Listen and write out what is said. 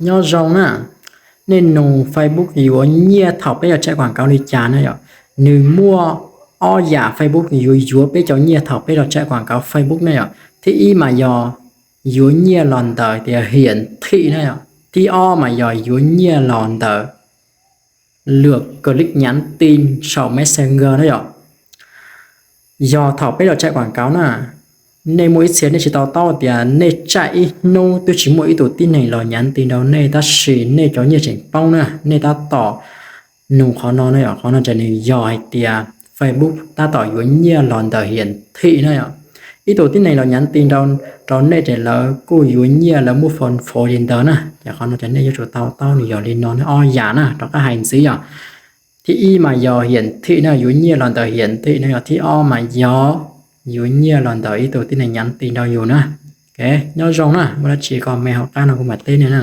Nyob zoo na, nej nug Facebook yuav nyiaj thaum peb los tshaj quam kauv li cas na yom? Nws muaj ob yam Facebook yuav yuav peb cov nyiaj thaum peb los tshaj quam kauv Facebook na yom. Thib ib mas yog yuav nyiaj los ntawm tias hiển thị na yom. Thib ob mas yog yuav nyiaj los ntawm lượt click nhắn tin saum Messenger na yom. Yog thaum peb los tshaj quam kauv na, nej muaj ib txhia nej tsis to taub tias nej tshaj ib hnub twb tsis muaj ib tug tib neeg los nhắn tin rau nej tab sis nej cov nyiaj tseem poob na, nej tab tom nug qhov no na yom. Qhov no ces nws yog hais tias Facebook tab tom yuav nyiaj los ntawm hiển thị na yom. Ib tug tib neeg los nhắn tin rau nej ces lawv kuj yuav nyiaj, lawv muab fo fo li ntawd na. Ces qhov no ces nej yuav tsum to taub nws yog li no ne, ob yam na rov qab hais ntxiv yom. Thib ib mas yog hiển thị na, yuav nyiaj los ntawm hiển thị na yom. Thib ob mas yog yuav nyiaj los ntawm ib tug tib neeg nhắn tin rau yus na. Nyob zoo na, muaj dab tsi comment hauv qab no kuv mam teb nej na.